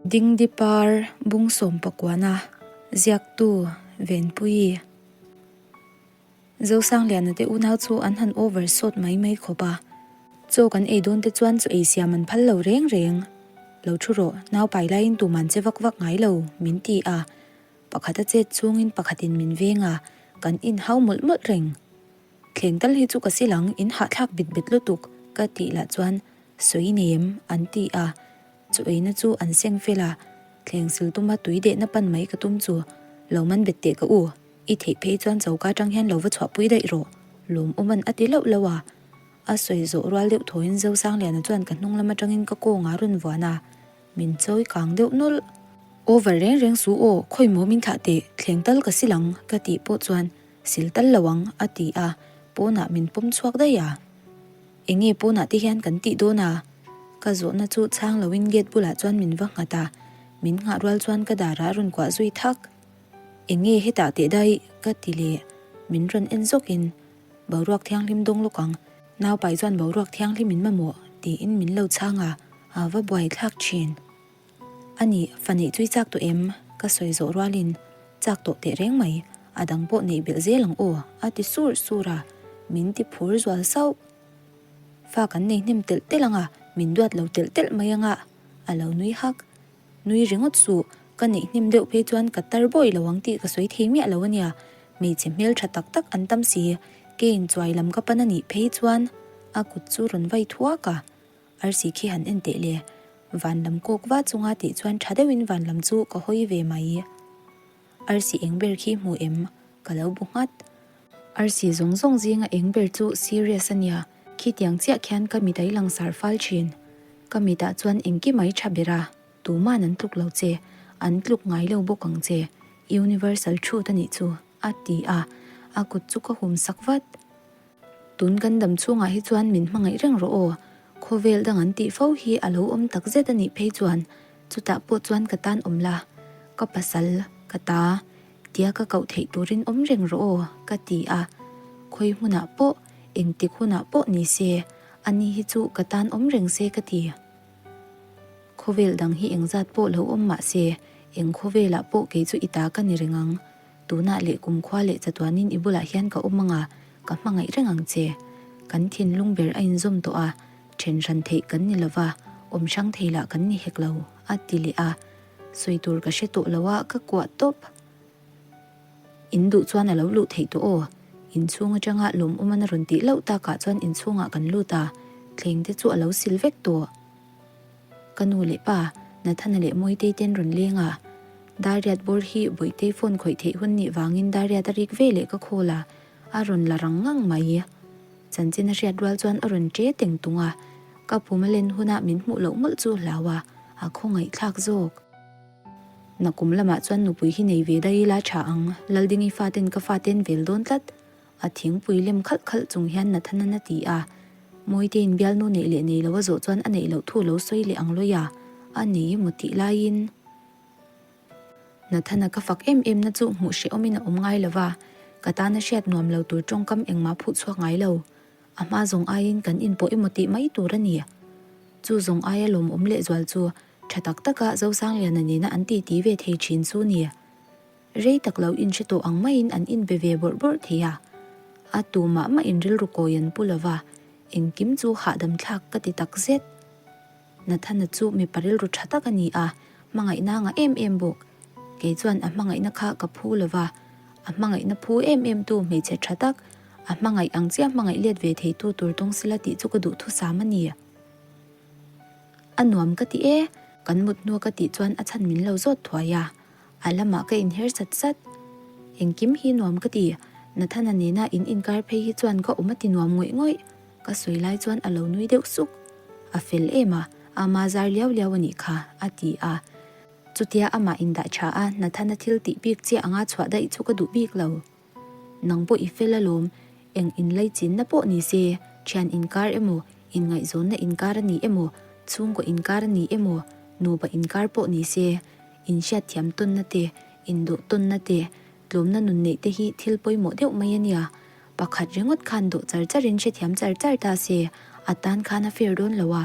Dingdi par bung sawmpakuana ziaktu Venpuii. Zosangliana te unau chu an han over sawt mai mai khawp a. Chaw kan ei dawn te chuan chaw ei siam an phal lo reng reng. Lo thu rawh, nau pai laiin tuman che vak vak ngai lo, min ti a. Pakhat a chet chungin pakhatin min veng a, kan inhau mawlh mawlh reng. Thleng tal hi chu ka sil ang, in hahthlak bit bet lutuk, ka tih lah chuan sawi nei em? an ti a. Chu eina chu an seng fel a, thleng sil tuma tui dehna pan mai ka tum chu, lo man bet teh ka u, i theih phei chuan choka atang hian lo va chhuahpui daih rawh, lawmawm an a ti lauh lauh a. A sawi zawh rual deuh thawiin Zosangliana chuan ka hnung lam atangin ka kawngah rawn vuan a, min chawi kang deuh nawlh. Over reng reng su aw, khawi maw min thlah teh, thleng tal ka sil ang, ka tih pawh chuan sil tal lo ang, a ti a, pawnah min pawm chhuak daih a. Enge pawnah te hian kan tih dawn a? Ka zawhna chu chhang loin gate bulah chuan min va nghat a, min nghah rual chuan ka darah a rawn kuah zui thak. Enge hetah teh daih? ka ti leh. Min rawn en zawkin, Boruak thianghlim dawng lawk ang, naupai chuan boruak thianghlim in mamawh, tiin min lo chhang a, a va buaithlak thin. A nih, fa neih chui chak tawh em? Ka sawi zawh rualin, Chak tawh teh reng mai, a dang pawh neih belh zel ang aw, a ti sur sur a, min ti phur zual sauh. Fa kan nei hnem telh telh ang a, min duat lo telh telh mai ang a, a lo nui hak. Nui ringawt suh, ka neih hnem deuh phei chuan ka tar bawi lo ang tih ka sawi thei miah lo a nia, hmeichhe hmeltha tak tak an tam si, keiin chuai lam ka pan a nih phei chuan a kut chu rawn vai thuak a. Arsi khi han en teh le. Van lam kawk va chunga tih chuan tha deuhin van lam chu ka hawi ve mai. Arsi eng ber khi hmu em? Ka lo bu nghat. Arsi zawng zawng zinga eng ber chu serious a nia, khitiang chiah khian ka mit a i langsar fal thin. Ka mitah chuan engkim a i tha ber a, tuman an tluk lo che, an tluk ngai lo bawk ang che. Universal truth a nih chu, a ti a, a kut chu ka hum sak vat. Tun kan dam chhungah hi chuan min hmangaih reng rawh aw, khawvel dang an tih fo hi a lo awm tak zet a nih phei chuan chutah pawh chuan ka tan awm la, ka pasal, ka ta, tia ka koh theih turin awm reng rawh aw, ka ti a. Khawi hmunah pawh, engtik hunah pawh ni se, ani hi chu ka tan awm reng se ka ti. Khawvel dang hi engzat pawh lo awm mah se, eng khawvelah pawh kei chu i ta ka ni reng ang. Tunah leh kumkhua leh chatuanin i bulah hian ka awm ang a, ka hmangaih reng ang che. Kan thinlung ber a inzawm tawh a, then hran theih kan ni lova, awm hrang thei lah kan ni hek lo, a ti leh a. Sawi tur ka hre tawh lo a, ka kuah tawp. In duh chuan a lo luh theih tawh aw. Inchhung atanga lawmawm a rawn tih loh takah chuan inchhungah kan lut a, thleng te chu a lo sil vek tawh. Ka nu leh pa, Nathana leh Mawitei ten rawn leng a. Dariat bawr hi Bawitei phone khawih theih hun nih vangin Dariat a rik ve leh ka call a, a rawn la rang ngang mai. Chanchin a hriat rual chuan a rawn ṭe teng tung a, ka pum a len hunah min hmuh loh mawlh chu hlau a, a khawngaihthlak zawk. Nakum lamah chuan nupui hi nei ve daih ila ṭha ang, Laldingi faten ka faten vel dawn tlat. A thingpui lem khalh khalh chung hian Nathanan a ti a, Mawitein bialnu neih leh nei lo a zawh chuan a neih loh thu lo sawi leh ang lawi a, a nei emaw tih laiin Nathana ka fak em em na chu hmuh hrehawmin a awm ngai lo va, ka tana hriat nuam lo tur tawngkam engmah phuh chhuak ngai lo. A hma zawng aiin kan inpawh emaw tih mai tur a ni. Chu zawng aia lawmawm lehzual chu tha tak taka Zosangliana nena an titi ve thei thin chu ni. Rei tak lo inhre tawh ang maiin an inbe ve bawrh bawrh thei a, a tu mah mah in rilru kawi an pu lova, engkim chu hahdam thlak ka ti tak zet. Nathana chu mipa rilru tha tak a ni a, hmangaihna ngah em em bawk. Kei chuan a hmangaihna kha ka phu lova, a hmangaihna phu em em tu hmeichhe tha tak, a hmangaih ang chiah hmangaih let ve thei tu tur tawng sela tih chu ka duhthusam a ni. A nuam ka ti e, kan mut hnua ka tih chuan a chhan min lo zawt thuai a. A lamah ka inher sat sat. Engkim hi nuam ka ti. Nathana nena in inkar phei hi chuan ka awm a ti nuam ngawih ngawih. Ka sawi lai chuan a lo nui deuh suk. A fel em a, ama zar liau liau a nih kha, a ti a. Chutia amah indah tha a, Nathana thil tih bik chiah anga chhuah daih chu ka duh bik lo. Nang pawh i fel alawm, eng inlaichinna pawh ni se, thian inkar emaw, inngaihzawnna inkar a ni emaw, chhungkaw inkar a ni emaw, nupa inkar pawh ni se, inhriatthiam tawnna te, indawh tawnna te, tlawmna nun neih te hi thil pawimawh deuh mai a nia. Pakhat ringawt khan dawh char charin hrethiam char char ta se, a tan khan a fair dawn lo a,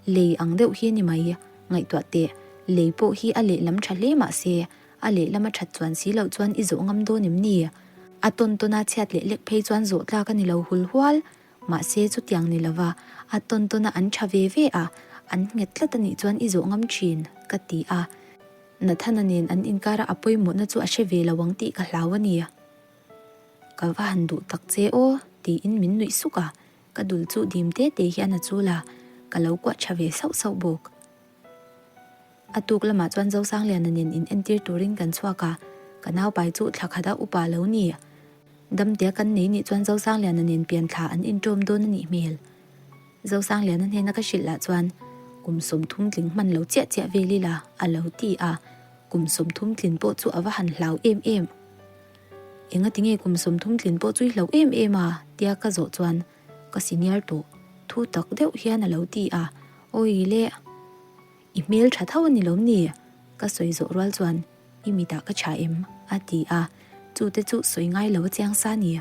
lei ang deuh hi a ni mai. Ngaihtuah teh. Lei pawh hi a lehlam tha hle mah se, a lehlam a that chuan si loh chuan i zawh ngam dawn em ni? A tawn tawn a chhiat leh lek phei chuan zawh tlak a ni lo hul hual. Mahse chutiang ni lova a tawn tawn a an tha ve ve a, an nghet tlat a nih chuan i zawh ngam thin, ka ti a. Nathana nen an inkara a pawimawhna chu a hre ve lo ang tih ka hlau a ni. Ka va han duh tak che aw, tiin min nuih suk a, ka dul chu dim te te hian a chul a, ka lo kuah tha ve sauh sauh bawk. A tuk lamah chuan Zosangliana nen in entir turin kan chhuak a, ka naupai chu thla khat a upa lo ni. Damtea kan nei nih chuan Zosangliana nen pian thla an inṭawm dawn a nih hmel. Zosangliana hnena ka hrilh lah chuan kum 30 tling hman lo chiah chiah vel ila a lo ti a, kum 30 tlin pawh chu a va han hlau em em. Enga tinge kum 30 tlin pawh chu i hlauh em em a? tia ka zawh chuan ka senior tawh thu tak deuh hian a lo ti a, Awi le! I hmel tha tho a ni lawm ni? Ka sawi zawh rual chuan I mitah ka tha em? a ti a, chu te chu sawi ngai lo a chiang sa ni.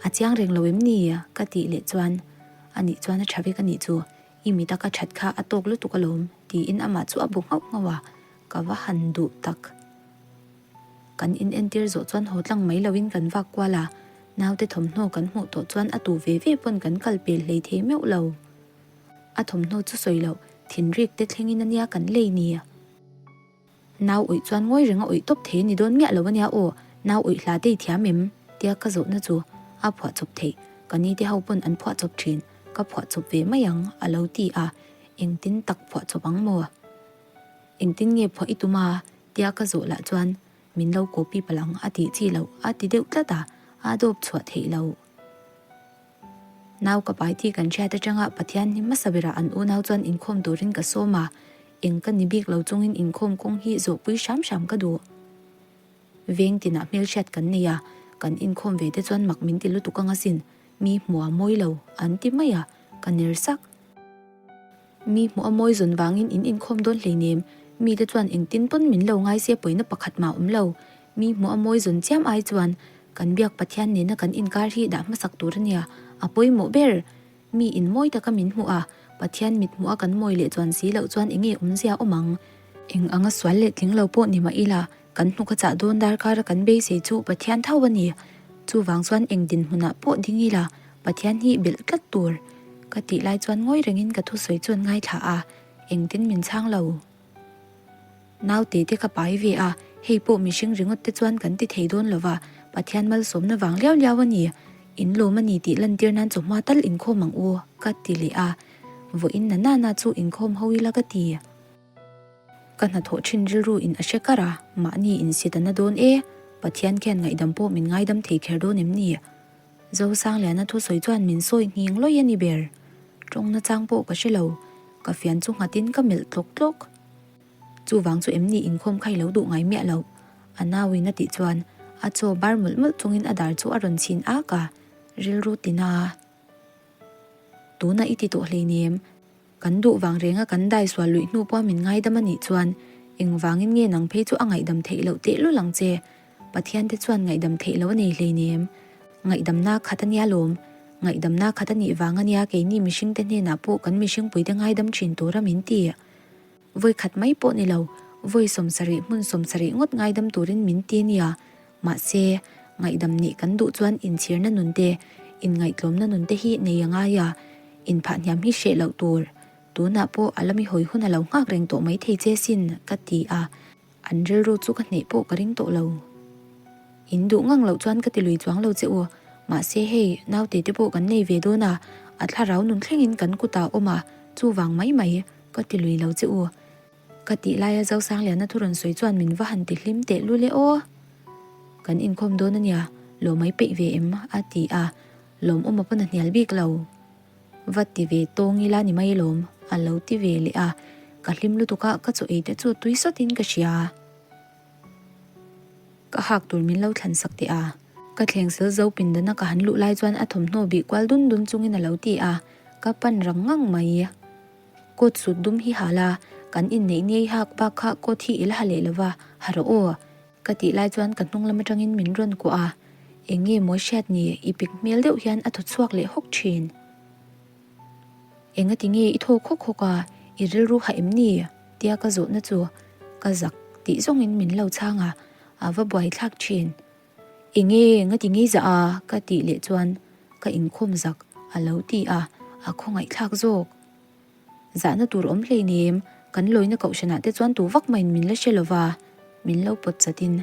A chiang reng lo em ni? ka tih leh chuan A nih chuan a tha vek a nih chu, i mita ka that kha a tawk lutuk alawm tiin amah chu a bu nghauh nghauh a, ka va han duh tak. Kan in entir zawh chuan haw tlang mai loin kan vak kual a, naute thawmhnaw kan hmuh tawh chuan a tu ve ve pawn kan kal pel hlei thei meuh lo. A thawmhnaw chu sawi loh, thinrik te thlengin ania kan lei ni. Nau awih chuan ngawi reng a awih tawp thei a ni dawn miah lo ania aw, nau awih hla te i thiam em? tia ka zawhna chu a phuah chawp theih, ka ni te ho pawn an phuah chawp thin, ka phuah chawp ve mai ang a lo ti a, engtin tak phuah chawp ang maw? Engtin nge phuah i tum a? tia ka zawh lah chuan min lo copy palh ang a tih chi loh a ti deuh tlat a, a dawp chhuah theih loh. Nau ka pai tih kan hriat atanga Pathian hi hmasa berah an unau chuan inkhawm turin ka sawm a, eng ka ni bik lo chungin inkhawm kawng hi zawhpui hram hram ka duh. Veng tinah hmelhriat kan nei a, kan inkhawm ve te chuan mak min ti lutuk anga sin, mi hmuh a mawi lo an ti mai a, ka ner sak. Mi hmuh a mawi zawn vangin in inkhawm dawn hleinem, mite chuan engtin pawn min lo ngai se pawina pakhat mah awm lo. Mi hmuh a mawi zawn chiam ai chuan kan biak Pathian nena kan inkar hi dah hmasak tur a nia, a pawimawh ber. Mi in mawi taka min hmuh a, Pathian mit hmuh a kan mawi leh chuan si loh chuan enge awmzia awm ang? Eng anga sual leh tling lo pawh ni mah ila, kan hnuk a chah dawn darkar a kan beisei chu Pathian tho a ni. Chuvang chuan eng dinhmunah pawh ding ila, Pathian hi belh tlat tur ka tih lai chuan ngawi rengin ka thusawi chuan ngaithla a, engtin min chhang lo. Naute te ka pai ve a, hei pawh mihring ringawt te chuan kan ti thei dawn lova, Pathian malsawmna vang liau liau a ni, in lawm a ni tih lantir nan chawhma tal inkhawm ang u ka ti leh a, vawiin na nana chu inkhawm ho ila ka ti. Ka hnathawh thin rilru in a hre kar a, mahni insit a na dawn e, Pathian khian ngaihdam pawh min ngaidam thei kher dawn em ni? Zosangliana thusawi chuan min sawi nghing lawih a ni ber. Tawngna chang pawh ka hre lo, ka fian chu nghatin ka melh tlawk tlawk. Chuvang chu em ni inkhawm kha i lo duh ngai miah loh? A nauin a tih chuan a chaw bar mawlh mawlh chungin a dar chu a rawn chhin ak a, rilru tina. Tunah i ti tawh hleinem. Kan duh vang renga kan dai sual luih hnu pawha min ngaidam a nih chuan engvangin nge nang phei chu a ngaihdam theih loh tehlul ang che? Pathian te chuan ngaihdam theih loh a nei hleinem. Ngaihdamna khat a nia lawm. Ngaihdamna khat a nih vang a nia keini mihringte hnenah pawh kan mihringpuite ngaidam thin tura min ti. Vawi khat mai pawh ni lo, vawi 70 hmun 70 ngawt ngaidam turin min ti nia. Mahse, ngaihdam nih kan duh chuan inchhirna nun te, inngaihtlawmna nun te hi nei a ngai a, inphahhniam hi hreh loh tur. Tunah pawh a lami hawi hun a lo nghak reng tawh mai thei che sin, ka ti a. An rilru chu ka hneh pawh ka ring tawh lo. In duh ngang loh chuan ka ti lui chuang lo che u. Mahse hei, naute te pawh kan nei ve dawn a, a thlarau nun thlengin kan kutah a awm a, chuvang mai mai, ka ti lui lo che u. Ka tih laia Zosangliana thu rawn sawi chuan min va han ti hlim teh lul e aw. Kan inkhawm dawn a nia, lawm ai peih ve em? a ti a, lawmawm a pawn a hnial bik lo. Va ti ve tawng ila ni mai lawm, a lo ti ve leh a, ka hlim lutuk a ka chaw ei te chu tui sawtin ka hria. Ka hak tur min lo thlan sak teh a. Ka thleng sel zo pindana ka han luh lai chuan a thawmhnaw bih kual dun dun chungin a lo ti a, ka pan rang ngang mai. Coat suit dum hi ha la, kan inneih ni ei hak bak kha coat hi i la ha leh lova, ha rawh aw. Ka tih lai chuan ka hnung lam atangin min rawn kuah a, eng nge mawi hriat ni, i pik hmel deuh hian a thaw chhuak leh hawk thin. Enga ti nge i thawk hawk hawk a, i rilru ha em ni? Tia ka zawhna chu ka zak tih zawngin min lo chhang a, a va buaithlak thin. Enge ngati ngei zah a? Ka tih leh chuan ka inkhawm zak a lo ti a, a khawngaihthlak zawk. Zahna tur awm hleinem, kan lawina kohhranah te chuan tu vak maiin min la hre lo va, min lo pawt chatin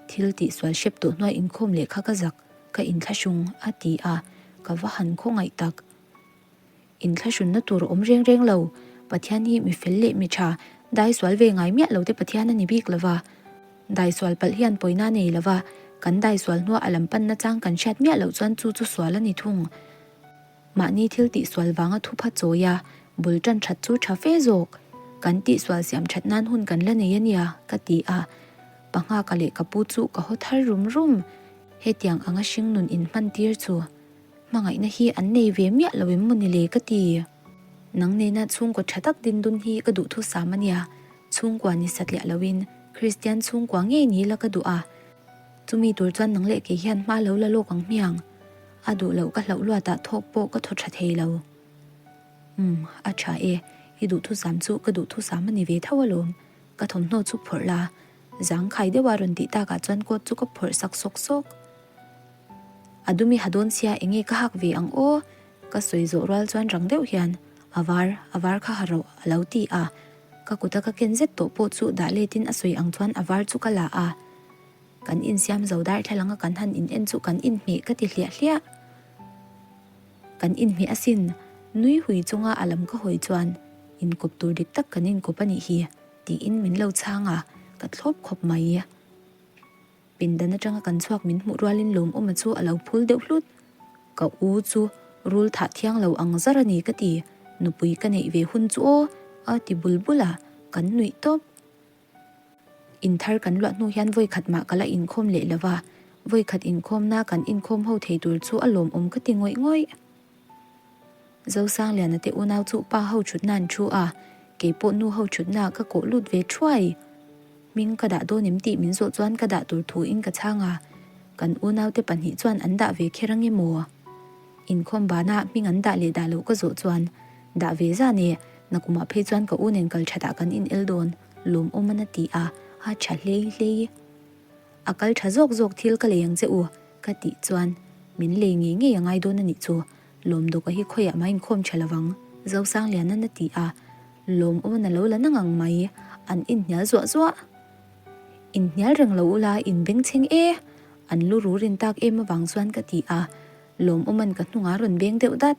thil tihsual hrep tawh hnuai inkhawm leh kha ka zak, ka inthlahrung a ti a, ka va han khawngaih tak. Inthlahrunna tur awm reng reng lo, Pathian hi mi fel leh mi tha, daisual ve ngai miah lo te Pathian a ni bik lo va. Daisual palh hian pawina nei lo va, kan daisual hnuah a lam panna chang kan hriat miah loh chuan chu chu sual a ni thung. Mahni thil tihsual vanga thupha chawi a, bul tan that chu tha fe zawk. Kan tihsual siam that nan hun kan la nei a nia, ka ti a. Panghaka leh ka pu chu ka haw thar rum rum. Hetiang anga hringnun inhman tir chu hmangaihna hi an nei ve miah lo em maw ni le ka ti. Nang nena chhungkaw tha tak din dun hi ka duhthusam a nia, chhungkua ni satliah loin Kristian chhungkua ngei ni la ka duh a. Chumi tur chuan nang leh kei hian hma lo la lawk ang hmiang. A duh loh ka hlauh luatah thawk pawh ka thaw tha thei lo. Umm, a tha e, i duhthusam chu ka duhthusam a ni ve tho alawm. Ka thawmhnaw chu phawrh la, zangkhai deuha rawn tih takah chuan coat chu ka phawrh sak sawk sawk. A dumi ha dawn sia enge ka hak ve ang aw? Ka sawi zawh rual chuan rang deuh hian a var, a var kha ha rawh a lo ti a. Ka kuta ka ken zet tawh pawh chu dah letin a sawi ang chuan a var chu ka la a. Kan insiam zo darthlalang a kan han in en chu kan inhmeh ka ti hliah hliah. Kan inhmeh asin, nui hui chunga a lam ka hawi chuan inkawp tur dik tak kan inkawp a nih hi tiin min lo chhang a, ka thlawp khawp mai. Pindan atanga kan chhuak min hmuh rualin Lawmawma chu a lo phul deuh hlut. Ka u chu rul thah thiang lo ang zar a ni ka ti, nupui ka neih ve hun chu aw a ti bul bul a, kan nuih tawp. Inthar kan luah hnu hian vawi khat mah ka la inkhawm leh lo va, vawi khat inkhawmna kan inkhawm ho thei tur chu a lawmawm ka ti ngawih ngawih. Zosangliana te unau chu pa ho thutna an thu a, kei pawh nu ho thutna ka kawh lut ve thuai. Hming ka dah dawn em tih min zawh chuan ka dah tur thuin ka chhang a, kan unaute pahnih chuan an dah ve kher ange maw? Inkhawm banah hming an dah leh dah loh ka zawh chuan dah ve zan e, nakumah phei chuan ka u nen kal thatah kan in el dawn. Lawmawm an a ti a, a tha hlei hlei. A kal tha zawk zawk thil ka lei ang che u, ka tih chuan min lei ngei ngei a ngai dawn a nih chu. Lawmdawka hi khawiah mah inkhawm tha lovang, Zosanglian an a ti a, Lawmawm an a lo la nang ang mai, an inhnial zuah zuah. Inhnial reng lo ula inbengchheng e, an lu ru rin tak em avang chuan ka ti a, Lawmawm an ka hnungah rawn beng deuh dat.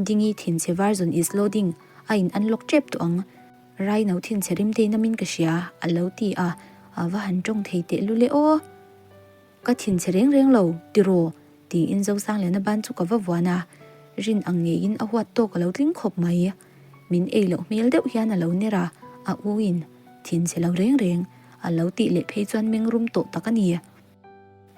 Dingi thinchhe version is loading, a in unlock tep tawh ang. Rai no thin che rim tein amin ka hria, a lo ti a, a va han tawng thei teh lul e aw. Ka thin che reng reng lo, tiraw? tiin Zosangliana ban chu ka va vuan a, rin ang ngeiin a huat tawk a lo tling khawp mai. Min ei loh hmel deuh hian a lo ner a, a uin, Thin che lo reng reng, a lo tih leh phei chuan meng rum tawh tak a ni.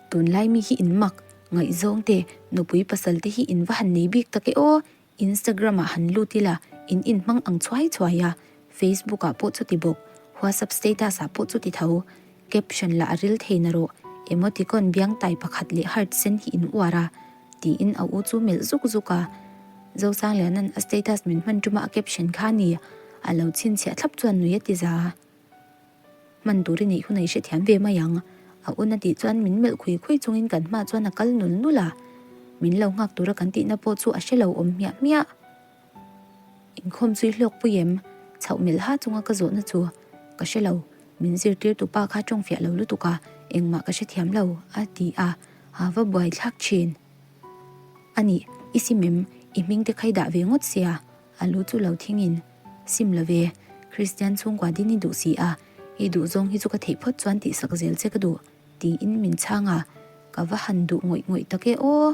Tunlai mi hi in mak, ngaihzawng te, nupui pasal te hi in va han nei bik tak e aw, Instagram ah han lut ila in inhmang ang chhuai chhuai a, Facebook ah pawh chuti bawk, WhatsApp status ah pawh chuti tho. Caption lah a ril thei na rawh, emoticon biang tai pakhat leh heart sen hi in uar a, tiin a u chu melh zuk zuk a. Zosangliana'n a status min hman tuma a caption kha a ni, a lo chhinchhiah thlap chuan nui a ti za. Hman tur i neih hun a i hrethiam ve mai ang. A un a tih chuan min melh khui khui chungin kan hma chuan a kal nul nul a. Min lo nghak tura kan tihna pawh chu a hre lo awm hmiah hmiah. Inkhawm chu i hlawk pui em? Chhoh melh ha chunga ka zawhna chu ka hre lo. Min zirtirtu pa kha tawng fiah lo lutuk a, engmah ka hrethiam lo, a ti a, a va buai thlak thin. A nih, i sim em? I hming te kha i dah ve ngawt sia, a lu chu lo thingin. Sim lo ve, Kristian chhungkua din i duh si a, i duh zawng hi chu ka theih phawt chuan tihsak zel che ka duh, tiin min chhang a, ka va han duh ngawih ngawih tak e aw.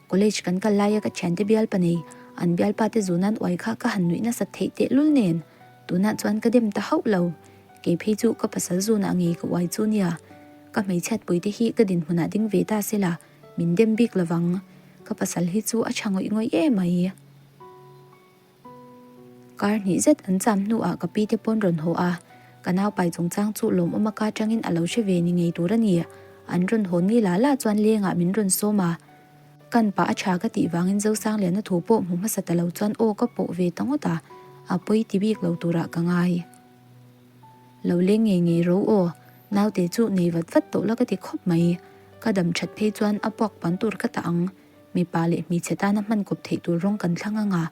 College kan kal laia ka thiante bialpa nei, an bialpa te zunan uai kha ka han nuih nasat theih tehlul nen, tunah chuan ka dem ta hauh lo. Kei phei chu ka pasal zunah ngei ka uai chu nia, ka hmeichhiatpui te hi ka dinhmunah ding ve ta sela, min dem bik lovang. Ka pasal hi chu a tha ngawih ngawih em mai. Kar hnih zet an cham hnuah ka pi te pawn rawn haw a, ka nau pai chungchang chu lawmawm a ka tangin a lo hre ve ni ngei tur a ni. An rawn haw ni la la chuan lengah min rawn sawm a, kan pah a tha ka tih vangin Zosangliana thu pawh hmu hmasa ta lo chuan aw ka pawh ve ta ngawt a, a pawi ti bik lo turah ka ngai. Lo leng ngei ngei ro aw, naute chu nei vat vat tawh la ka ti khawp mai. Ka dam that phei chuan a puak puan tur ka tah ang. Mipa leh hmeichhe tana hman kawp theih tur rawng kan thlang anga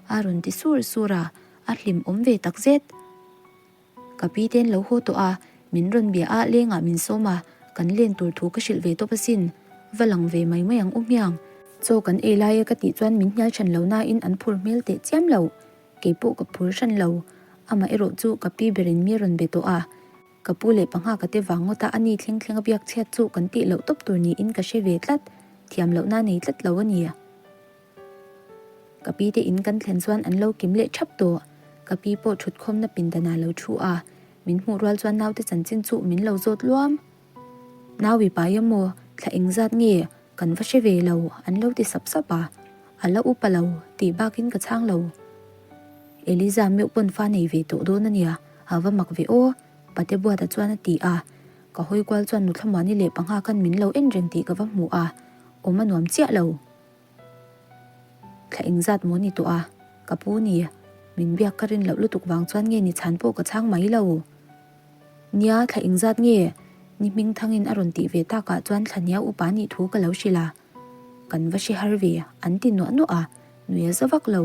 a rawn ti sur sur a, a hlim awm ve tak zet. Ka pi ten lo haw tawh a, min rawn bia a lengah min sawm a, kan len tur thu ka hrilh ve tawp asin. Va lang ve mai mai ang u hmiang. Chaw kan ei lai e ka tih chuan min hnial hran lo nain an phur hmel teh chiam lo. Kei pawh ka phur hran lo. Amah erawh chu ka pi berin mi rawn be tawh a. Ka pu leh pangha ka te vang ngawt a, ani thleng thleng a biak chhiat chu kan tih loh tawp tur niin ka hre ve tlat. Thiam lohna nei tlat lo a ni. Ka pi te in kan thlen chuan an lo kim leh thap tawh. Ka pi pawh thutkhawmna pindanah lo thu a, min hmuh rual chuan naute chanchin chu min lo zawt luam. Nau i pai emaw, thla engzat nge kan va hre ve lo an lo ti sap sap a, a la upa lo tih bakin ka chhang lo. Eliza meuh pawn fa nei ve tawh dawn a nia, a va mak ve aw, Pate Buata chuan a ti a, ka hawi kual chuan Nuthlamuani leh pangha khan min lo en reng tih ka va hmu a, awm a nuam chiah lo. Thla engzat maw ni tawh a, ka pu ni, min biak ka rin loh lutuk vang chuan nge ni chhan pawh ka chhang mai lo. Nia, thla engzat nge? Ni hming thangin a rawn tih ve takah chuan thla hniau upa nih thu ka lo hrilh a. Kan va hre har ve, an ti nuah nuah a, nui a za vak lo.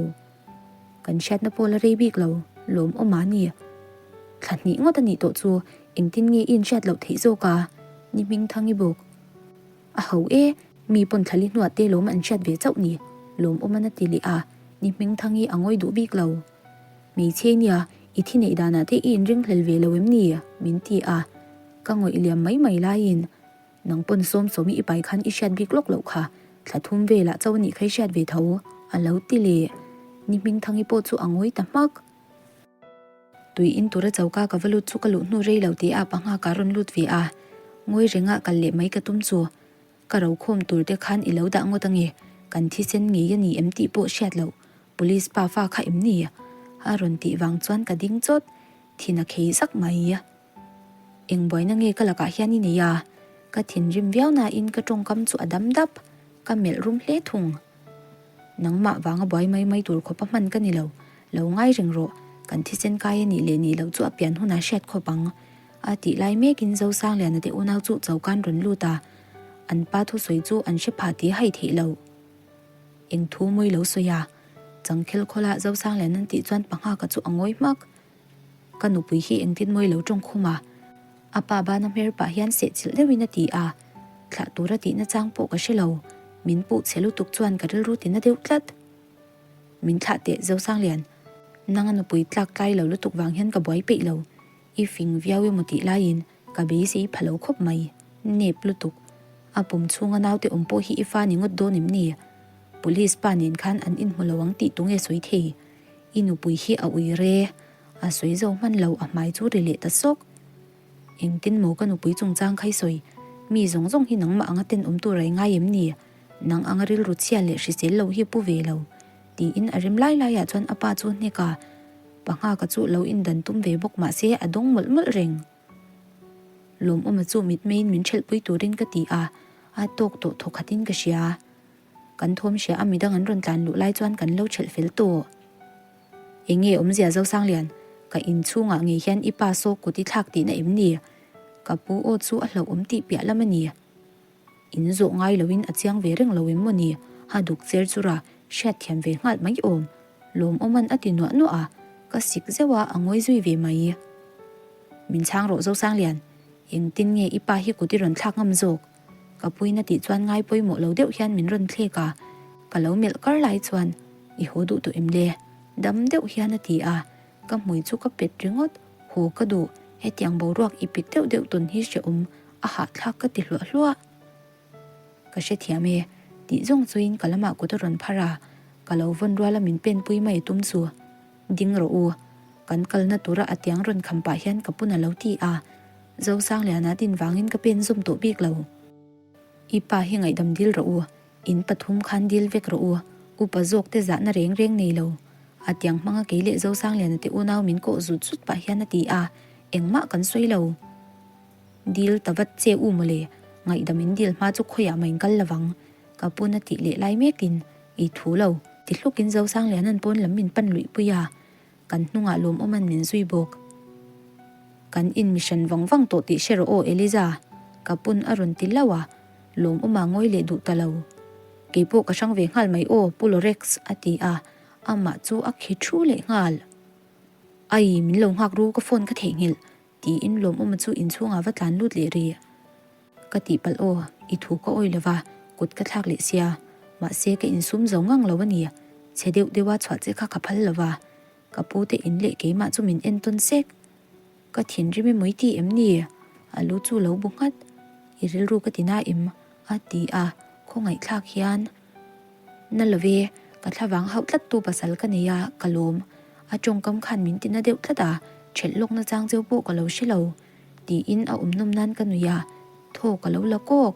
Kan hriatna pawh la rei bik lo, lawm awm a ni. Thla hnih ngawt a nih tawh chu engtin nge i inhriat loh theih zawk a? Ni hming thangi bawk. A ho e, mi pawn thlali hnuah te lawm an hriat ve chauh ni, lawmawm an a ti leh a, ni hmingthangi a ngawi duh bik lo. Hmeichhe nia, i thi neih danah te i inringhlel ve lo em ni? min ti a, ka ngawih liam mai mai laiin, Nang pawn sawm sawmi i pai khan i hriat bik lawk loh kha, thla thum velah chauh a nih kha i hriat ve tho, a lo ti leh. Ni hmingthangi pawh chu a ngawi ta hmak. Tui in tura choka ka va lut chu ka luh hnu rei lo tih a pangha ka rawn lut ve a, ngawi renga kal leh mai ka tum chu. Ka rokhawm tur te khan i lo dah ngawt ange, kan thisen ngei a ni em tih pawh hriat loh, Police pa fa kha em ni? A rawn tih vang chuan ka ding chawt, thin a khei zak mai. Eng buaina nge ka lakah hian i nei a? Ka thinrim viau nain ka tawngkam chu a dam dap, ka melh rum hle thung. Nangmah vanga buai mai mai tur khawpa hman ka ni lo, lo ngai reng rawh, kan thisen kai a nih leh nih loh chu a pian hunah hriat khawp ang. A tih lai mekin Zosangliana te unau chu chokan rawn lut a, an pa thusawi chu an hre pha tih hai theih lo. Eng thu mawi lo sawi a, Changkhel khawla Zosangliana tih chuan Panghaka chu a ngawi hmak. Ka nupui hi engtin mawi lo tawng khum a? A pa bana hmer pah hian sehchilh deuhin a ti a, thlah tura tihna chang pawh ka hre lo, min puh chhe lutuk chuan ka rilru tina deuh tlat. Min thlah teh Zosanglian, nang a nupui tlak tlai lo lutuk vang hian ka buai peih lo, i fing viau emaw tih laiin ka beisei pha lo khawp mai, nep lutuk. A pum chhunga naute awm pawh hi i fa ni ngawt dawn em ni? Police pa nen khan an inhmu lo ang tih tunge sawi thei? I nupui hi a ui re, a sawi zo hman lo a hmai chu ri leh ta sawk. Engtin maw ka nupui chungchang kha i sawi? Mi zawng zawng hi nangmah anga tenawm tur a i ngai em ni? Nang anga rilru chhia leh hrisel lo hi pu ve lo. Tiin a rem lai laiah chuan a pa chu hnek a, Panghaka chu lo indan tum ve bawk mah se a dawng mawlh mawlh reng. Lawmawma chu mitmeiin min ṭhelhpui turin ka ti a, a tawk tawh thawkhatin ka hria. Kan thawm hria a midang an rawn tlan luh lai chuan kan lo ṭhelh fel tawh. Enge awmzia Zosanglian, ka inchhungah ngei hian i pa saw kut i thlak tihna em ni? Ka pu aw chu a hlauhawm tih piah lam a ni. In zawh ngai loin a chiang ve reng lo em maw ni? A duk cher chur a, hriatthiam ve nghal mai awm. Lawmawman a ti nuah nuah a, ka sik zeuh a, a ngawi zui ve mai. Min chhang rawh Zosanglian, engtin nge i pa hi kut i rawn thlak ngam zawk? Ka puina tih chuan ngai pawimawh lo deuh hian min rawn thlek a, ka lo melh kar lai chuan i haw duh tawh em le? Dam deuh hian a ti a, ka hmui chu ka pet ringawt, haw ka duh, hetiang boruak i pik deuh deuh tawn hi hrehawm a hahthlak ka ti hluah hluah. Ka hrethiam e, tih zawng chuin ka lamah kut a rawn phar a, ka lo vawn ruala min penpui mai tum chu ding rawh u, kan kalna tura a tiang rawn kham pah hian ka pun a lo ti a, Zosangliana din vangin ka pen zawm tawh bik lo. I pa hi ngaihdam dil rawh u, in pathum khan dil vek rawh u, upa zawk te zahna reng reng nei lo. A tiang hmanga kei leh Zosangliana te unau min kawh zut zut pah hian a ti a, engmah kan sawi lo. Dil ta vat che u mawle, ngaihdam in dil hma chu khawiah mah in kal lovang, ka pun a tih leh lai mekin, I thu lo, ti hlukin Zosangliana'n pawn lam min pan luih pui a, Kan hnungah lawmawm an min zui bawk. Kan in mi hran vang vang tawh tih hre rawh aw Eliza, ka pun a rawn ti hlauh a, lawmawma ngawi leh duh ta lo. Keipawh ka hrang ve nghal mai aw Pu Lorex a ti a, amah chu a khi thu leh nghal. Ai, min lo nghak ru ka phone ka theihnghilh tiin lawmawma chu inchhungah va tlan lut leh rih. Ka tihpalh aw, i thu ka awi lova, kut ka thlak leh sia. Mahse ka insum zo ngang lo a ni. Chhe deuh deuha chhuah che kha ka phal lova. Ka pu te in leh keimah chu min entawn sek. Ka thinrim emaw i ti em ni? A lu chu lo bu nghat. I rilru ka ti na em? A ti a, khawngaihthlak hian. Na lo ve, ka thlavang hauh tlat tu pasal ka nei a, ka lawm. A tawngkam khan min ti na deuh tlat a, ṭhelh lawkna chang cheu pawh ka lo hre lo. Tiin a awm nawm nan ka nui a, thaw ka lo la kawk.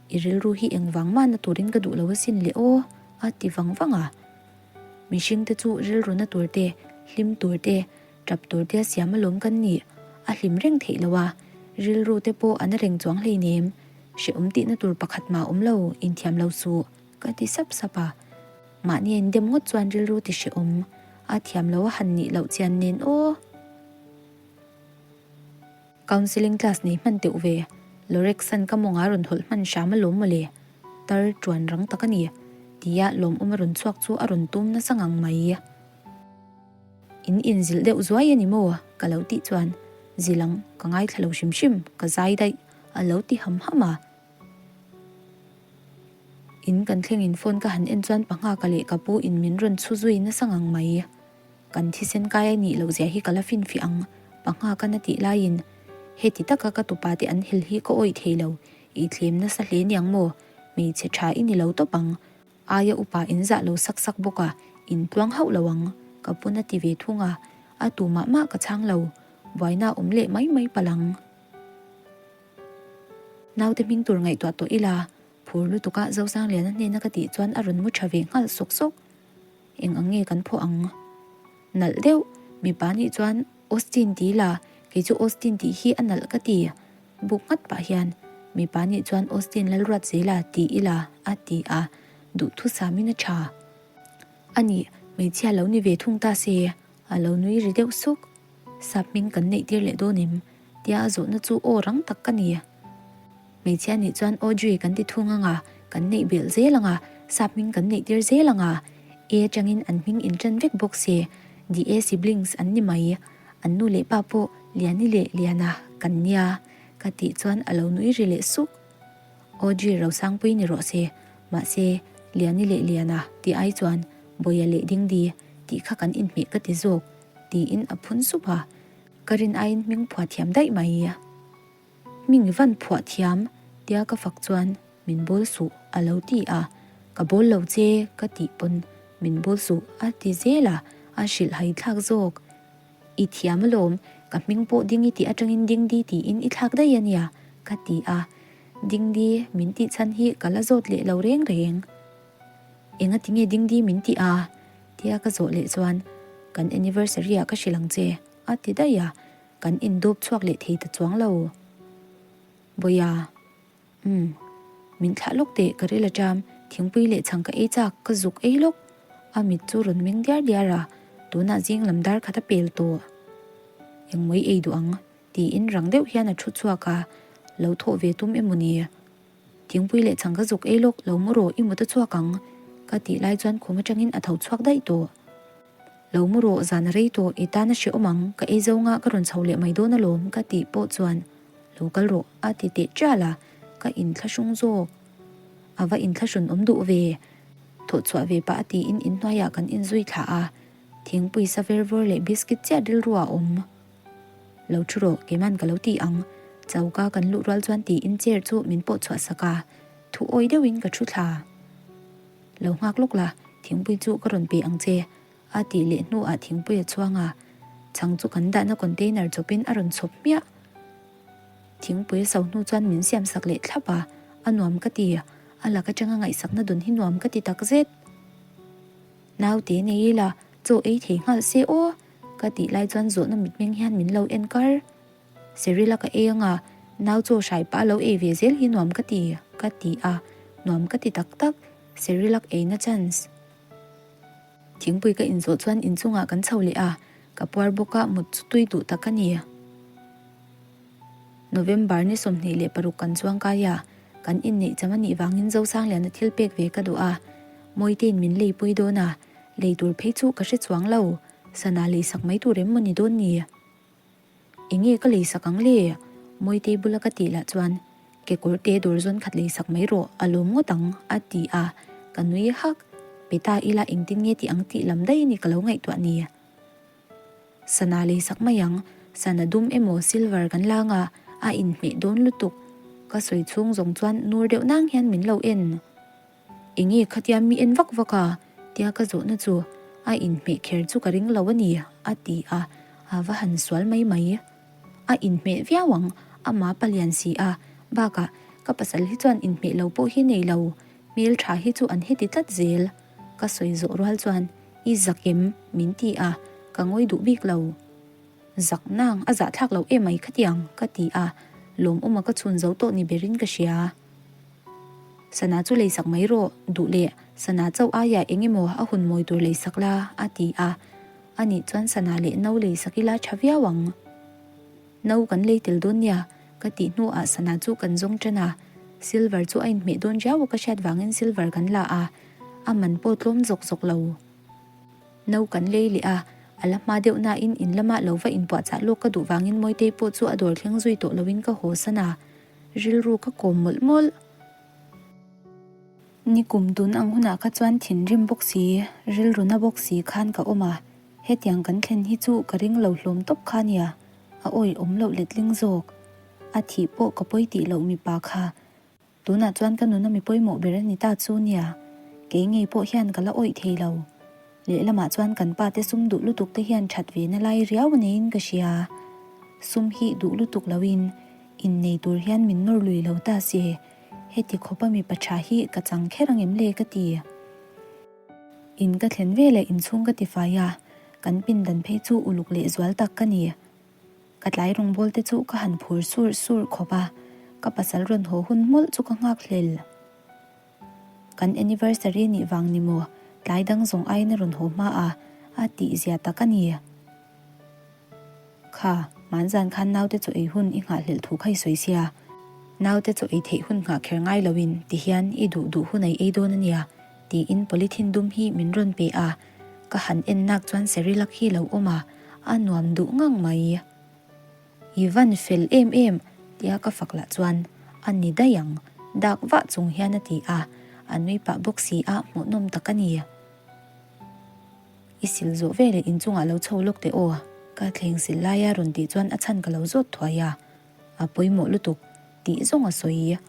I rilru hi engvang mah na turin ka duh lo asin le aw, a ti vang vang a. Mihring te chu rilru na tur te, hlim tur te, tap tur te a siam alawm kan nih, a hlim reng theih lo a, rilru te pawh a na reng chuang hleinem, hrehawm tihna tur pakhat mah awm lo, inthiam lo suh, ka ti sap sap a. Mahni a indem ngawt chuan rilru ti hrehawm, a thiam lo a han nih loh chian nen aw. Counselling class nei hman teuh ve. Lorex-a'n ka mawngah rawn hawlh hman hram alawm mawle. Tar tuan rang tak a ni. Tia lawmawm a rawn chhuak chu a rawn tum nasa ngang mai. In inzilh deuh zuai a ni maw? Ka lo tih chuan, Zil ang, ka ngaithla lo hrim hrim, ka zai daih, a lo ti ham ham a. In kan thlengin phone ka han en chuan Panghaka leh ka pu in min rawn chhu zui nasa ngang mai. Kan thisen kai a nih loh zia hi ka la finfiah ang, Panghaka na tih laiin heti taka ka tupa te an hel hi ka awih thei lo, i thlem nasa hle niang maw? Hmeichhe tha i ni lo tawp ang, aia upa in zah lo sak sak bawk a, in tluang hauh lo ang, ka pu na ti ve thung a, a tu mah mah ka chhang lo, buaina awm leh mai mai palh ang. Naute hming tur ngaihtuah tawh ila, phur lutuka Zosangliana hnena ka tih chuan a rawn mu tha ve nghal sawk sawk. Eng ang nge kan phuah ang? Nalh deuh, mipa nih chuan Austin ti la, kei chu Austin tih hi a nalh ka ti. Buk nghat pah hian, mipa nih chuan Austin Lalruat zela ti ila a ti a, duhthusamin a tha. A nih, hmeichhia lo ni ve thung ta se, a lo nui ri deuh suk. Sap hming kan neih tir leh dawn em? Tia a zawhna chu aw rang tak ka ni. Hmeichhia nih chuan Audrey kan ti thung anga, kan neih belh zel anga, sap hming kan neih tir zel anga. E atangin an hming intan vek bawk se, The A siblings an ni mai. An nu leh pa pawh Liani leh Liana kan nia ka tih chuan a lo nui ri leh suk. Audrey Rosangpui ni rawh se, mahse Liani leh Liana tih ai chuan Bawia leh Dingdi tih kha kan inhmeh ka ti zawk tiin a phun sup a. Ka rin aiin hming phuah thiam daih mai. Hming van phuah thiam tia ka fak chuan min bawl suh a lo ti a, ka bawl lo che ka tih pawn min bawl suh a ti zel a, a hrilh hai thlak zawk. I thiam alawm, ka hming pawh ding i tih atangin dingdi tiin i thlak daih a nia ka ti a, dingdi min tih chhan hi ka la zawt leh lo reng reng. Enga tinge dingdi min tih a? tia ka zawh leh chuan kan anniversary ah ka hrilh ang che a ti daih a. Kan indawp chhuak leh thei ta chuang lo. Bawia, Umm, min thlah lawk teh ka ril aṭam, thingpui leh chhang ka ei chak, ka zuk ei lawk. A mit chu rawn meng diar diar a, tunah zing lam dar khat a pel tawh. Engmawi ei duh ang, tiin rang deuh hian a thu chhuak a, lo thawh ve tum emaw ni? Thingpui leh chhang ka zuk ei lawk, lo mu rawh, i mut a chhuak ang, ka tih lai chuan khum aṭangin a tho chhuak daih tawh. Lo mu rawh, zan a rei tawh, i tan a hrehawm ang, ka ei zo nga ka rawn chho leh mai dawn alawm ka tih pawh chuan lo kal rawh a ti teh chial a, ka inthlahrung zawk. A va inthlahrun awm duh ve. Thawh chhuah ve pah a tiin inhnuaiah kan inzui thlah a, thingpui sa ver vawr leh biscuit chiah rilru ah awm. Lo thu rawh, keiman ka lo ti ang. Choka kan luh rual chuan tiin chair chu min pawh chhuah sak a, thu awi deuhin ka thu thla. Lo nghak lawk la, thingpui chu ka rawn pe ang che, a tih leh hnuah thingpui a chhuang a, chhang chu kan dahna container chawpin a rawn chhawp hmiah. Thingpui a so hnu chuan min siam sak leh thlap a, a nuam ka ti, a lak atanga ngaihsakna dun hi nuam ka ti takzet. Naute nei ila, chaw ei thei nghal se aw, ka tih lai chuan zawhna mitmeng hian min lo en kar. Cyril-a ka ei anga, nau chaw hrai pah lo ei ve zel hi nuam ka ti, ka ti a, nuam ka ti tak tak, Cyril-a ka eina chance. Thingpui ka inzawh chuan inchungah kan chho leh a, ka puar bawk a, mut chu tui duh tak a ni. November ni 26 kan chuang kai a, kan inneih cham a nih vangin Zosangliana thil pek ve ka duh a, Mawitein min leipui dawn a, lei tur phei chu ka hre chuang lo, sana leisak mai tur em maw ni dawn ni? Enge ka leisak ang le? Mawitei bula ka tih lah chuan kekawr te dawr zawn khat leisak mai rawh a lawm ngawt ang a ti a, ka nui hak. Pe ta ila engtin nge tih ang tih lam daih a ni ka lo ngaihtuah ni. Sana leisak mai ang, sana dum emaw silver kan la anga a inhmeh dawn lutuk. Ka sawi chhung zawng chuan nur deuh nang hian min lo en. Enge khatia mi en vak vak a? tia ka zawhna chu a inhmeh kher chu ka ring lo a ni, a ti a, a va han sual mai mai. A inhmeh viau ang, ama palian si a, bakah ka pasal hi chuan inhmeh lo pawh hi nei lo, hmeltha hi chu an heti tlat zel. Ka sawi zawh rual chuan i zak em? min ti a, ka ngawi duh bik lo. Zak nang, a zahthlak loh emai khatiang, ka ti a, lawmawma ka chhun zo tawh ni berin ka hria. Sana chu leisak mai rawh, duh leh sana chauh aiah eng emaw a hun mawi tur leisak la, a ti a. Anih chuan sana leh no leisak ila tha viau ang. No kan lei tel dawn nia, ka tih hnuah sana chu kan zawng tan a. Silver chu a inhmeh dawn riau a ka hriat vangin silver kan la a, a man pawh tlawm zawk zawk lo. No kan lei leh a, a la hma deuh nain in lamah lo va inpuahchah lawk ka duh vangin Mawitei pawh chu a dawr thleng zui tawh loin ka haw san a. Rilru ka kawm mawlh mawlh. Nikum tun ang hunah kha chuan thinrim bawk si, rilru na bawk si khan ka awm a, hetiang kan thlen hi chu ka ring lo hlawm tawp kha nia, a awih awm loh letling zawk. A thih pawh ka pawi tih loh mipa kha. Tunah chuan ka nuna mi pawimawh ber a ni ta chu nia, kei ngei pawh hian ka la awih thei lo. Lehlamah chuan kan pa te sum duh lutuk te hian that ve na lai riau a neiin ka hria. Sum hi duh lutuk loin innei tur hian min nawr lui lo ta se, heti khawpa mipa tha hi ka chang kher ang em le ka ti. In ka thlen veleh inchhung ka tifai a, kan pindan phei chu uluk leh zual tak ka ni. Ka tlai rawngbâwl te chu ka han phur sur sur khawp a, ka pasal rawn haw hun mawlh chu ka nghak hlel. Kan anniversary nih vang ni maw, tlai dang zawng aiin a rawn haw hma a, a tih zia tak a ni. Kha, hmanzan khan naute chaw ei hun i nghahhlelh thu kha i sawi sia. Naute chaw ei theih hun nghah kher ngai loin tihian i duh duh hun ei ei dawn a nia, tiin polythene dum hi min rawn pe a, ka han en nak chuan Cerelac hi lo awm a, a nuam duh ngang mai. I van fel em em, tia ka fak lah chuan a ni daih ang, dak vah chung hian a ti a, a nui pah bawk si a, hmuhnawm tak a ni. I sil zawh veleh inchungah lo chho lawk teh aw, ka thleng sil laia rawn tih chuan a chhan ka lo zawt thuai a, a pawimawh lutuk tih zawng a sawi,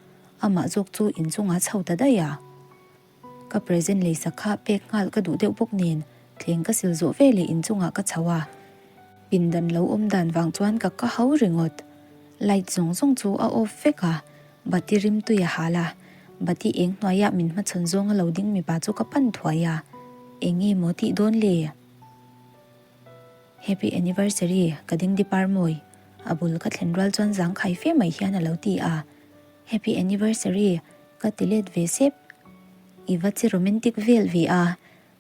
amah zawk chu inchungah chho ta daih a. Ka present leisak kha pek nghal ka duh deuh bawk nen thleng ka sil zawh veleh inchungah ka chho a, pindan lo awm dan vang chuan ka ka hau ringawt. Light zawng zawng chu a off vek a, bati rim tui a hal a, bati eng hnuaiah min hmachhawn zawnga lo ding mipa chu ka pan thuai a, eng nge maw tih dawn le? Happy anniversary ka ding dipar mawi, a bul ka thlen rual chuan zangkhai fe mai hian a lo ti a. Happy anniversary ka ti let ve sep. I va chi romantic vel ve a,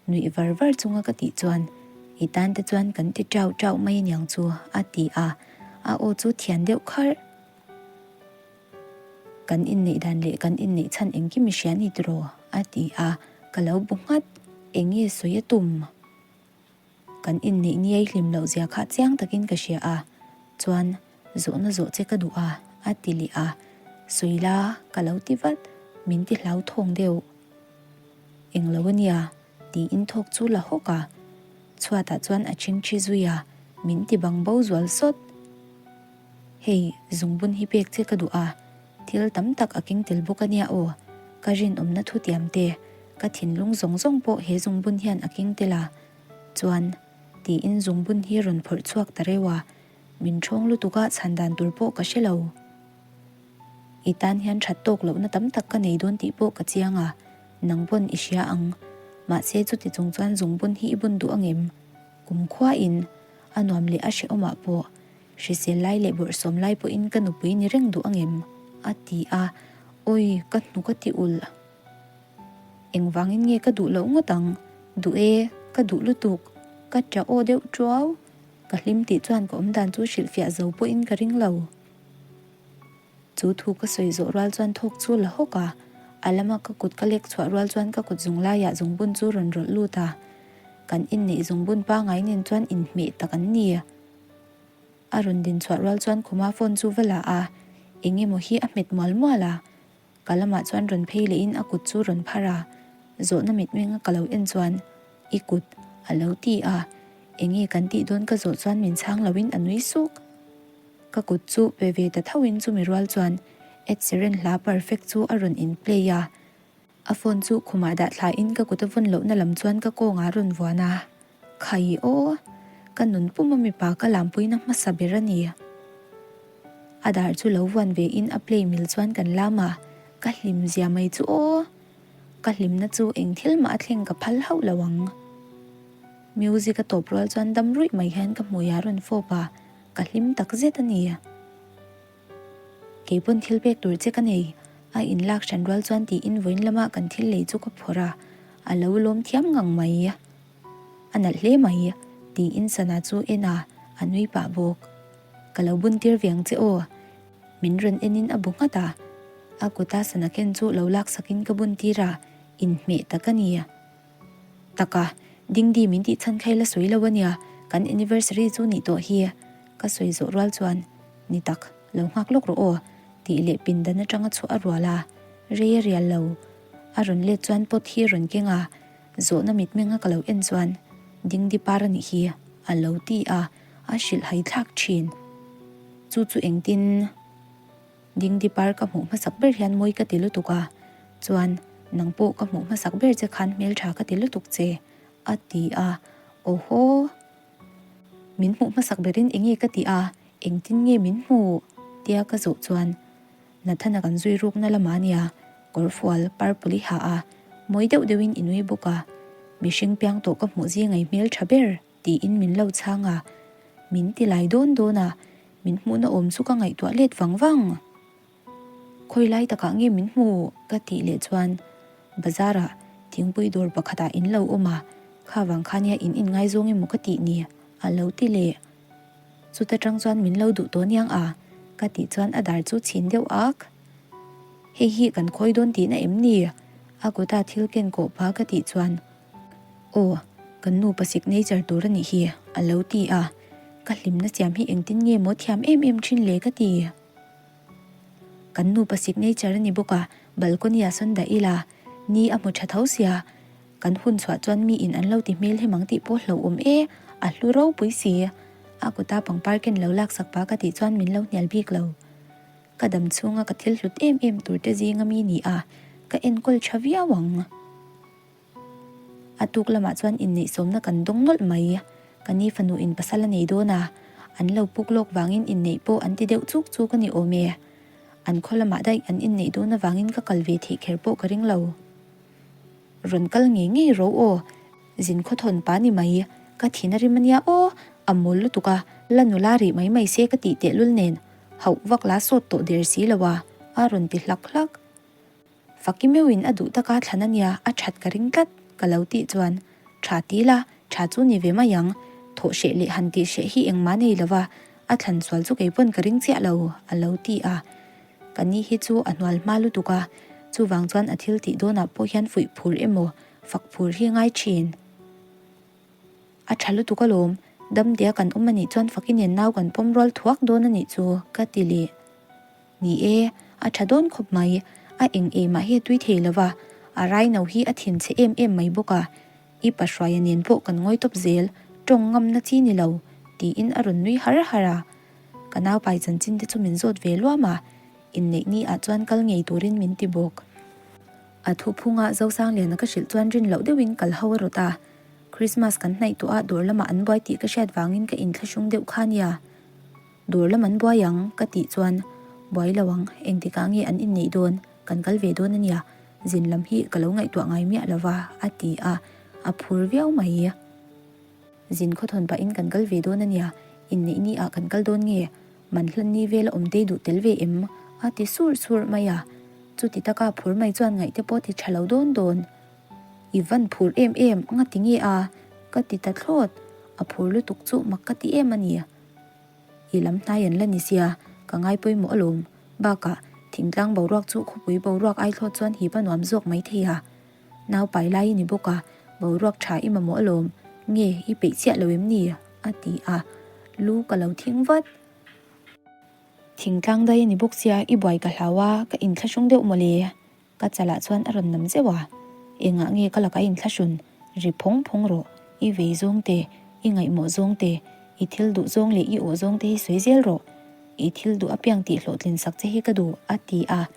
nuih var var chunga ka tih chuan i tan te chuan kan ti tau tau mai aniang chu a ti a, a aw chu thian deuh kharh. Kan inneih dan leh kan inneih chhan engkim i hria ni tiraw? a ti a, ka lo bu nghat. Eng nge sawi a tum? Kan inneih niai hlim loh zia kha chiang takin ka hria a, chuan zawhna zawh che ka duh a, a ti leh a, sawi la ka lo ti vat, min ti hlau thawng deuh. Englo a nia, tiin thawk chu la hawk a, chhuatah chuan a chingthi zui a, min ti bang bo zual sawt. Hei, zungbun hi pek che ka duh a, thil tam tak a keng tel bawk a nia aw, ka rinawmna thutiam te, ka thinlung zawng zawng pawh he zungbun hian a keng tel a, chuan tiin zungbun hi rawn phawrh chhuak ta reuh a, min ṭhawng lutuk a chhan dan tur pawh ka hre lo. I tan hian ṭhat tawk lohna tam tak ka nei dawn tih pawh ka chiang a, nang pawn i hria ang, mahse chuti chung chuan zungbun hi i bun duh angem? Kumkhuain a nuam leh a hrehawmah pawh Hrisel lai leh bawrhsawm lai pawhin ka nupui ni reng duh angem? a ti a, Awi, ka hnuk a ti ulh. Engvangin nge ka duh loh ngawt ang? Duh e, ka duh lutuk. Ka ṭah aw deuh ṭuau. Ka hlim tih chuan ka awmdan chu hrilhfiah zo pawhin ka ring lo. Chu thu ka sawi zawh rual chuan thawk chu la hawk a, a lama ka kut ka lek chhuah rual chuan ka kut zung laiah zungbun chu rawn rawlh lut a, kan inneih zungbun pangai nen chuan inhmeh tak an ni. A rawn din chhuah rual chuan khuma phone chu va la a, eng emaw hi a hmet mual mual a, ka lamah chuan rawn phei lehin a kut chu rawn phar a, zawhna mitmenga ka lo en chuan I kut a lo ti a, eng nge kan tih dawn ka zawh chuan min chhang loin a nui suk. Ka kut chu pe ve ta thoin chumi rual chuan Ed Sheeran hla Perfect chu a rawn in play a, a phone chu khumah dah thlain ka kut a vawn lohna lam chuan ka kawngah a rawn vuan a, Khai aw, ka nun puma mipa ka lampuina hmasa ber a ni. A dar chu lo vuan ve in a play mil chuan kan lam a, ka hlim zia mai chu aw. Ka hlimna chu eng thil mah a thleng ka phal hauh lo ang. Music a tawp rual chuan dam ruih mai hian ka hmui a rawn fawp a, ka hlim tak zet a ni. Kei pawn thil pek tur che ka nei, a inlak hran rual chuan tiin vawiin lama kan thil lei chu ka phawrh a, a lo lawm thiam ngang mai. A nalh hle mai, tiin sana chu en a, a nui pah bawk. Ka lo bun tir ve ang che aw. Min rawn enin a bu nghat a, a kuta sana ken chu lo laksakin ka bun tir a, inhmeh tak a ni. Taka, Dingdi min tih chhan kha i la sawi lo a nia, kan anniversary chu nih tawh hi, ka sawi zawh rual chuan, Ni tak, lo nghak lawk rawh aw, tih leh pindan atanga chhuah a rual a, rei a rial lo. A rawn let chuan pot hi a rawn keng a, zawhna mitmenga ka lo en chuan, Dingdi par a nih hi, a lo ti a, a hrilh hai thlak thin. Chu chu engtin? Dingdi par ka hmuh hmasak ber hian mawi ka ti lutuk a, chuan nang pawh ka hmuh hmasak ber che khan hmeltha ka ti lutuk che, a ti a, Awhaw! Min hmuh hmasak berin enge ka ti a, engtin nge min hmuh? tia ka zawh chuan Nathana kan zui rukna lamah a nia, kawrfual purple i ha a, mawi deuh deuhin i nui bawk a, mihring piang tawh ka hmuh zingai hmeltha ber. Tiin min lo chhang a, min ti lai dawn dawn a, min hmuhna awm chu ka ngaihtuah let vang vang. Khawi lai takah nge min hmu? ka tih leh chuan bazar ah thingpui dawr pakhat ah in lo awm a, kha vang kha nia in inngaizawng emaw ka tih ni a lo ti leh. Chuta tang chuan min lo duh tawh niang a? ka tih chuan a dar chu chhin deuh ak. Hei hi kan khawi dawn tihna em ni? A kuta thil ken kawh pah ka tih chuan Aw, kan nupa signature tur a nih hi, a lo ti a. Ka hlimna siam hi engtin nge maw thiam em em thin le ka ti. Kan nupa signature a ni bawk a, balcony ah sawn dah ila, ni a hmu tha tho sia, kan hun chhuah chuan mi in an lo ti hmel hem ang tih pawh hlauhawm e, a hlu ropui si. A kuta pangpar ken lo laksak pah ka tih chuan min lo hnial bik lo. Ka dam chhunga ka thil hlut em em tur te zinga mi ni a, ka enkawl tha viau ang. A tuk lamah chuan inneihsawmna kan dawng nawlh mai. Ka ni fanu in pasal a nei dawn a, an lo puk lawk vangin inneih pawh an ti deuh chuk chuk a ni awm e. An khaw lamah daih an inneih dawn avangin ka kal ve theih kher pawh ka ring lo. Rawn kal ngei ngei ro aw, zin khaw thawn pa ni mai, ka thin a rim a nia aw, a mawl lutuk a, la nula rih mai mai se ka tih tehlul nen, hauh vak la sawt tawh der si lo a, a rawn ti hlak hlak. Faki meuhin a duh taka thlan a nia, a that ka ring tlat, ka lo tih chuan, Tha ti la, tha chu ni ve mai ang, thawh hreh leh han tih hreh hi engmah nei lo va, a thlan sual chu kei pawn ka ring chiah lo, a lo ti a. Ka ni hi chu a hnual hma lutuk a, chuvang chuan a thil tih dawnah pawh hian fuih phur emaw, fak phur hi a ngai thin. A tha lutuk alawm, damtea kan awm a nih chuan Faki nen nau kan pawm rual thuak dawn a nih chu, ka ti leh. Ni e, a tha dawn khawp mai, a eng ei mah hi a tui thei lo va, a raino hi a thin chhe em em mai bawk a, i pa hruaia nen pawh kan ngawi tawp zel, tawng ngamna chi ni lo, tiin a rawn nui har har a. Ka naupai chanchin te chu min zawt ve luam a, inneih ni ah chuan kal ngei turin min ti bawk. A thuphunga Zosangliana ka hrilh chuan rin loh deuhin kal ho a rawt a, Christmas kan hnaih tawh a dawr lamah an buai tih ka hriat vangin ka inthlahrung deuh kha nia. Dawr lam an buai ang ka tih chuan buai lo ang, engtikah nge an inneih dawn, kan kal ve dawn a nia, zin lam hi ka lo ngaihtuah ngai miah lo va a ti a, a phur viau mai. Zin khawthawn pahin kan kal ve dawn a nia, inneih ni ah kan kal dawn nge, man hlan ni vel a awm tei duh tel ve em? a ti sur sur mai a, chuti taka phur mai chuan ngaih te pawh ti tha lo dawn dawn. I van phur em em, nga ti nge a? ka ti ta thlawt, a phur lutuk chu mak ka ti em a ni. I lam hnai an la ni sia, ka ngai pawimawh alawm. Bakah, thingtlang boruak chu khawpui boruak ai thlawt chuan hip a nuam zawk mai thei a. Nau pai lai i ni bawk a, boruak tha i mamawh alawm, nge i peih chiah lo em ni? a ti a, lu ka lo thing vat. Thingtlang dai a ni bawk sia, i buai ka hlau a, ka inthlahrung deuh mawle. Ka chalah chuan a rawn nam zeuh a, Engah nge ka laka inthlahrun? Ri phawng phawng rawh, i vei zawng te, i ngaihmawh zawng te, i thil duh zawng leh i awh zawng te hi sawi zel rawh. I thil duh apiang tih hlawhtlin sak che hi ka duh, a ti a.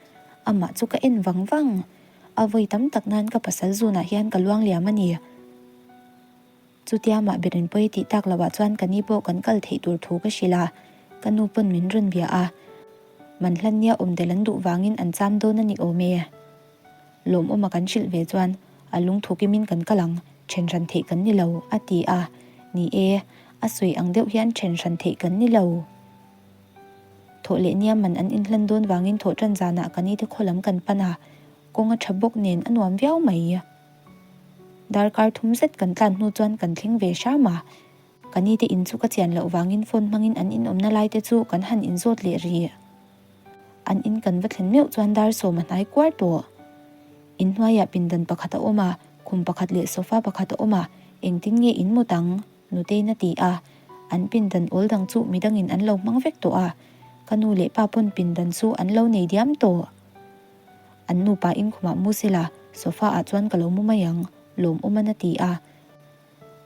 Amah chu ka en vang vang. A vawi tam tak nan ka pasal zunah hian ka luang liam a ni. Chutia mah berin pawi tih tak loh ah chuan ka ni pawh kan kal theih tur thu ka hrilh a, ka nu pawn min rawn bia a. Man hlan nia awm tel an duh vangin an cham dawn a ni awm e. Lawmawma kan hrilh ve chuan a lungthu kimin kan kal ang, then hran theih kan ni lo, a ti a. Ni e, a sawi ang deuh hian then hran theih kan ni lo. Thawh leh nia man an inhlan dawn vangin thawh tan zanah ka ni te khaw lam kan pan a, kawng a tha bawk nen a nuam viau mai. Darkar thum zet kan tlan hnu chuan kan thleng ve hram a, ka ni te in chu ka chian loh vangin phone hmangin an inawmna lai te chu kan han inzawt leh rih. An in kan va thlen meuh chuan dar sawm a hnai kuar tawh. Inhnuaiah pindan pakhat a awm a, khum pakhat leh sofa pakhat a awm a, engtin nge in mut ang? Nutein a ti a, an pindan awl dang chu midangin an lo hmang vek tawh a, ka nu leh pa pawn pindan chu an lo nei diam tawh. An nupa in khumah mu sela, sofa ah chuan ka lo mu mai ang, Lawmawman a ti a.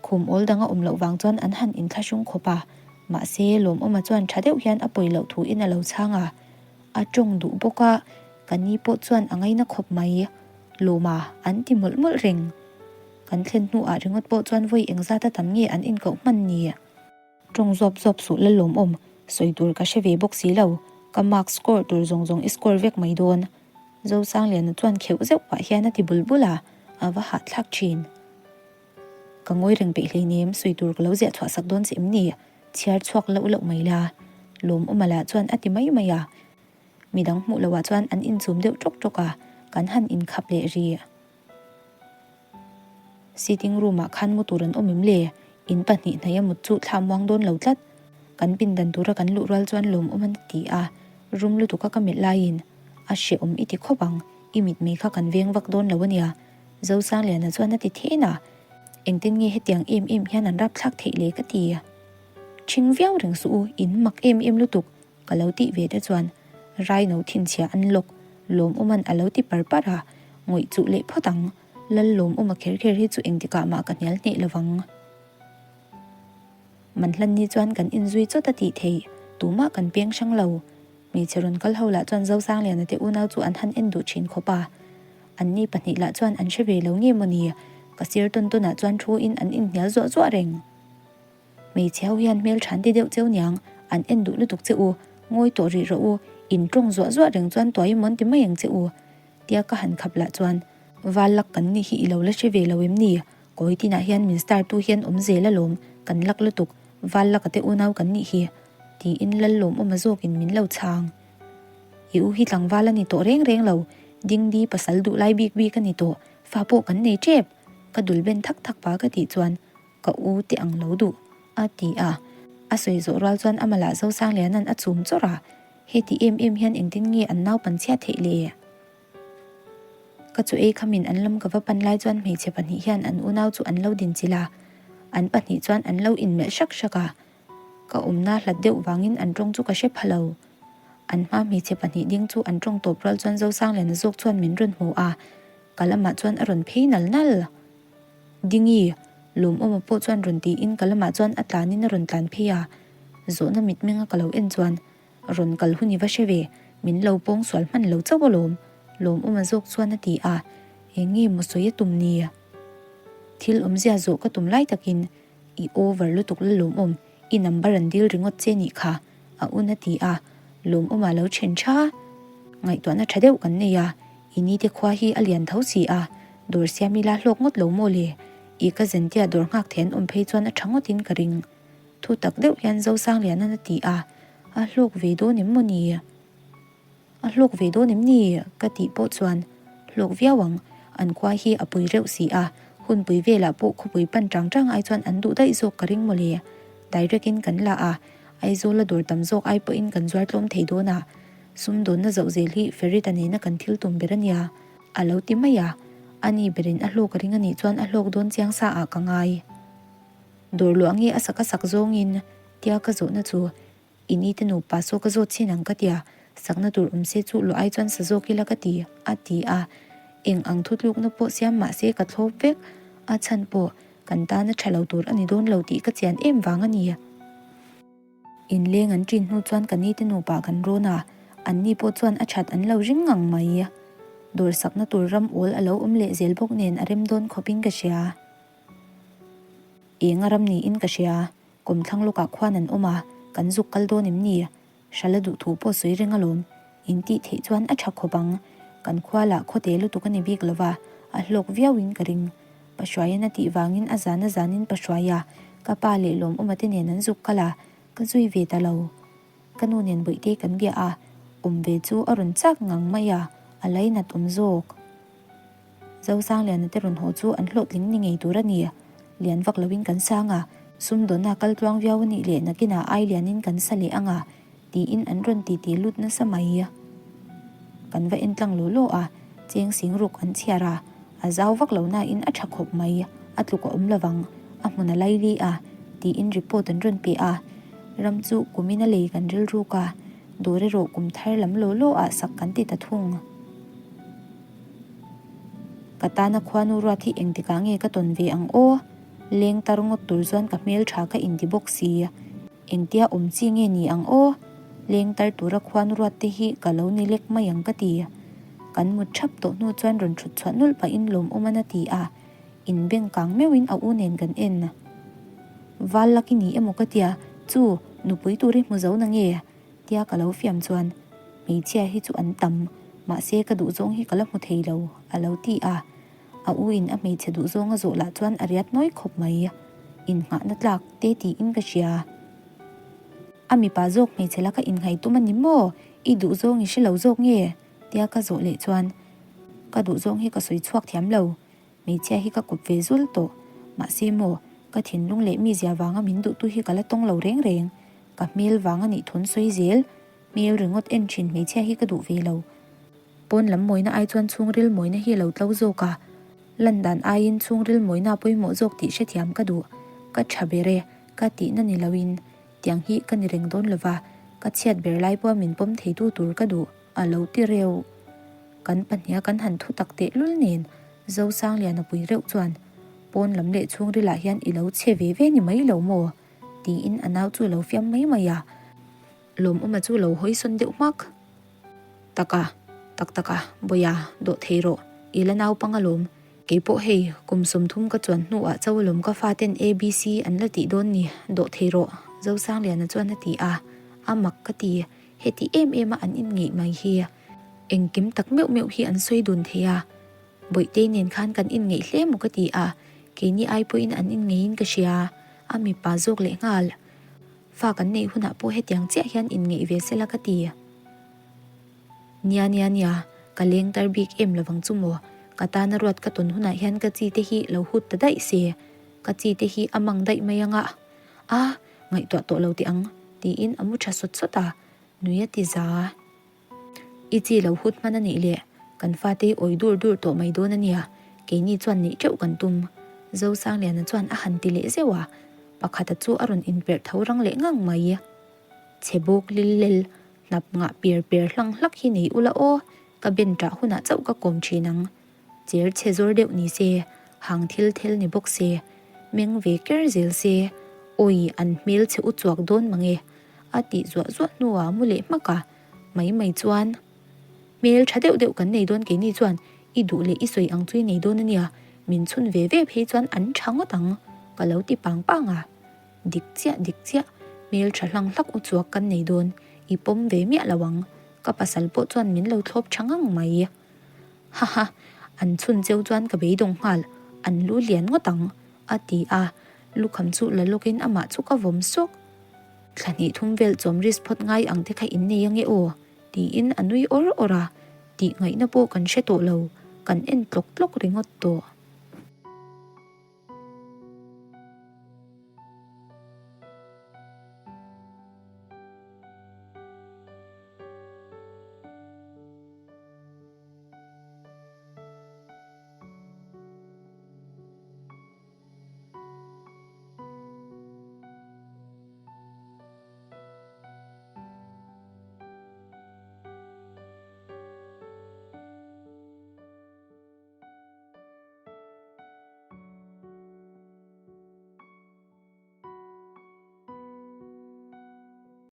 Khum awl dang a awm loh vang chuan an han inthlahrung khawp a, mahse Lawmawma chuan tha deuh hian a pawi loh thu in a lo chhang a. A tawng duh bawk a, ka ni pawh chuan a ngaina khawp mai. Lawma, an ti mawlh mawlh reng. Kan thlen hnuah ringawt pawh chuan vawi engzat a tam nge an inkoh hman ni? Tawng zawp zawp suh la lawmawm, sawi tur ka hre ve bawk si lo, ka mark score tur zawng zawng i score vek mai dawn. Zosangliana chuan kheuh zeuh pah hian a ti bul bul a, a va hahthlak thin. Ka ngawi reng peih hleinem, sawi tur ka lo ziah chhuah sak dawn che em ni? Chhiar chhuak loh loh mai la. Lawmawma lah chuan a ti mai mai a. Midang hmuh loh ah chuan an inchum deuh tawk tawk a, kan han inkhap leh rih. Sitting room ah khan mu tur an awm em le? In pahnih hnaih a mut chu thla muang dawn lo tlat. Kan pindan tura kan luh rual chuan lawmawm an ti a, rum lutuk a ka melh laiin a hrehawm i ti khawp ang, i mitmei kha kan veng vak dawn lo a nia. Zosangliana chuan a ti then a, engtin nge hetiang em em hian an rapthlak theih le ka ti. Ṭhing viau reng suh u, in mak em em lutuk. Ka lo tih ve te chuan Raino thinchhia an lawk Lawmawma'n a lo ti par par a, ngawih chuh leh phawt ang, Lal Lawmawma kher kher hi chu engtikah mah ka hnial hneh lovang. Manhlan ni chuan kan inzui chawt a tih theih, tumah kan peng hrang lo. Hmeichhe rawn kal ho lah chuan Zosangliana te unau chu an han en duh thin khawp a, anni pahnih lah chuan an hre ve lo nge mawni, ka sir tawn tawnah chuan thu in an inhnial zuah zuah reng. Hmeichhe ho hian hmel than ti deuh cheu niang, an en duh lutuk che u, ngawi tawh rih rawh u, in tawng zuah zuah reng chuan tuai mawn ti mai ang che u. Tia ka han khap lah chuan, Val lak kan nih hi i lo la hre ve lo em ni? Kawi tinah hian min star tu hian awm zel alawm, kan lak lutuk, val laka te unau kan nih hi, tiin lal lawmawma zawkin min lo chhang. I u hi tlangval a ni tawh reng reng lo, dingdi pasal duh lai bik bik a ni tawh, fa pawh kan nei tep, ka dul ben thak thak pa ka tih chuan, Ka u te ang lo duh, a ti a. A sawi zawh rual chuan a malah Zosangliana'n a chum chawrh a, heti em em hian engtin nge an naupan chhiat theih le? Ka chu ei khamin an lam ka va pan lai chuan hmeichhe pahnih hian an unau chu an lo dinchilh a, an pahnih chuan an lo inmelh hrak hrak a. Ka awmna hlat deuh vangin an tawng chu ka hre pha lo. An hma hmeichhe pahnih ding chu an tawng tawp rual chuan Zosangliana zawk chuan min rawn hmu a, ka lamah chuan a rawn phei nal nal. Dingi, Lawmawma pawh chuan rawn tiin ka lamah chuan a tlanin a rawn tlan phei a, zawhna mitmenga ka lo en chuan rawn kal hun i va hre ve, min lo pawng sual hman lo chauh alawm, Lawmawma zawk chuan a ti a, eng nge maw sawi a tum ni? Thil awmzia zawh ka tum lai takin i over lutuk la lawmawm, i number an dil ringawt che nih kha, a un a ti a, Lawmawma lo then tha. Ngaihtuahna tha deuh kan nei a, I ni te khua hi a lian tho si a, dawr siam ila hlawk ngawt lo maw le? I ka zentia dawr nghak thei an awm phei chuan a tha ngawtin ka ring. Thu tak deuh hian Zosangliana'n a ti a, a hlawk ve dawn em maw ni? A hlawk ve dawn em ni? Ka tih pawh chuan hlawk viau ang, an khua hi a pui reuh si a, hunpui velah pawh khawpui pan tang tang ai chuan an duh daih zawk ka ring maw le? Direct in kan la a, Aizawla dawr tam zawk ai pawhin kan zuar tlawm thei dawn a. Sumdawnna zoh zel hi Ferita nena kan thil tum ber a nia, a lo ti mai a. Ani berin a hlawk a ring a nih chuan a hlawk dawn chiang sa ah ka ngai. Dawr luah nge a sak a sak zawngin tia ka zawhna chu I ni te nupa saw ka zawt chin ang ka tia, sakna tur awm se chu luah ai chuan sa zawk ila ka ti, a ti a. Eng ang thutlukna pawh siam mah se ka thlawp vek, a chhan pawh kan tana tha lo tur a ni dawn lo tih ka chian em vang a ni. Inleng an ṭin hnu chuan ka ni te nupa kan rawn a, an ni pawh chuan a that an lo ring ngang mai. Dawr sakna tur ram awl a lo awm leh zel bawk nen a rem dawn khawpin ka hria. Eng a ram niin ka hria. Kawmthlang lawkah khuan an awm a, kan zuk kal dawn em ni? Hrala duh thu pawh sawi reng alawm. In tih theih chuan a tha khawp ang. Kan khua lah khawte lutuk a ni bik lova, a hlawk viauin ka ring. Pahruaiin a tih vangin a zan a zanin Pahruaia, ka pa leh Lawmawma te nen an zuk kal a, ka zui ve ta lo. Ka nu nen Bawihte kan bia a, awm ve chu a rawn chak ngang mai a, a lainat awm zawk. Zosangliana te rawn haw chu an hlawhtling ni ngei tur a ni. Lian vak loin kan sang a, sumdawnna kal tluang viau a nih leh nakinah ai lianin kan sa leh ang a, tiin an rawn titi lut nasa mai. Kan va en tlang law law a, cheng sing ruk an chhiar a, a zau vak lo nain a tha khawp mai, a tluk a awm lovang, a hmun a lai li a, tiin report an rawn pe a. Ram chu kumin a lei kan rilruk a, dawr erawh kum thar lam law law ah sak kan ti ta thung. Ka tana khuanu ruat hi engtikah nge ka tawn ve ang aw? Leng tar ngawt tur chuan ka hmel tha ka inti bawk si. Engtia awm chi nge ni ang aw? Leng tar tura khuanu ruat te hi ka lo ni lek mai ang ka ti. Kan mut thap tawh hnu chuan rawn thut chhuah nulh pahin lawmawm an a ti a, inbeng kang meuhin a u nen kan en. Val lak i ni emaw ka tia, chu nupui tur i hmu zo na nge? Tia ka lo fiam chuan, Hmeichhia hi chu an tam, mahse ka duhzawng hi ka la hmu thei lo, a lo ti a. A u in a hmeichhe duhzawng a zawh lah chuan a riat nawi khawp mai. Innghahna tlak te tiin ka hria. A mipa zawk hmeichhe laka innghai tum a ni maw? I duhzawng i hre lo zawk nge? Tia ka zawh leh chuan, Ka duhzawng hi ka sawi chhuak thiam lo. Hmeichhia hi ka kawp ve zul tawh. Mahse maw, ka thinlung leh mizia vanga min duhtu hi ka la tawng lo reng reng. Ka hmel vang a nih thun sawi zel. Hmel ringawt en thin hmeichhia hi ka duh ve lo. Pawn lam mawina ai chuan chhungril mawina hi a lo tlo zawk a. Lan dan aiin chhungril mawina a pawimawh zawk tih hrethiam ka duh. Ka tha ber e, ka tihna ni loin tiang hi ka ni reng dawn lova, ka chhiat ber lai pawha min pawm theitu tur ka duh a lo ti reuh. Kan pahniha kan han thu tak tehlul nen Zosangliana pui reuh chuan pawn lam leh chhungrilah hian i lo chhe ve ve ni mai lo maw? Tiin a nau chu a lo fiam mai mai a, Lawmawma chu lo hawi sawn deuh hmak. Taka, tak taka, Bawia, dawh thei rawh, i la naupang alawm. Kei pawh hei, kum 30 ka chuan hnuah chau alawm ka faten ABC an la tih dawn ni, dawh thei rawh, Zosangliana chuan a ti a, a mak ka ti, heti em em a an inngeih mai hi. Engkim tak meuh meuh hi an sawi dun thei a. Bawihtei nen khan kan inngeih hle maw ka ti a, keini ai pawhin an inngeihin ka hria, a mipa zawk leh nghal. Fa kan neih hunah pawh hetiang chiah hian inngeih ve sela ka ti. Nia nia nia, ka leng tar bik em lovang chu maw, ka tana ruat ka tawn hunah hian ka chi te hi lo hut ta daih se, ka chi te hi a mang daih mai anga, a, ngaihtuah tawh lo teh ang, tiin a mu tha sawt sawt a, nui a ti za. I chi lo hut hman a nih leh kan fate hi awi dur dur tawh mai dawn a nia, keini chuan neih teuh kan tum. Zosangliana chuan a han ti leh zeuh a, pakhata chu a rawn inperh tho rang leh ngang mai. Chhe bawk lil lel, hnap ngah per per hlang hlak hi nei ula aw, ka ben ṭah hunah chauh ka kawm ṭhin ang. Cher chhe zawr deuh ni se, hang thil thel ni bawk se, meng ve ker zel se, awi an hmel chhe u chuak dawn mange. A tih zuah zuah hnuah mu leh hmak a, mai mai chuan, Hmel tha deuh deuh kan nei dawn keini chuan i duh leh i sawi ang chu i nei dawn a nia, min chhun ve ve phei chuan an tha ngawt ang, ka lo ti pang pang a. Dik chiah dik chiah, hmel tha hlang hlak u chuak kan nei dawn, i pawm ve miah lo ang, ka pasal pawh chuan min lo thlawp tha ngang mai. Haha, an chhun cheu chuan ka beidawng nghal, an lu lian ngawt ang, a ti a, lukham chu la lawkin amah chu ka vawm sawk. Thla hnih thum vel chawm risk phawt ngai ang te kha in nei ange aw, tiin a nui awr awr a, tih ngaihna pawh kan hre tawh lo, kan en tlawk tlawk ringawt tawh.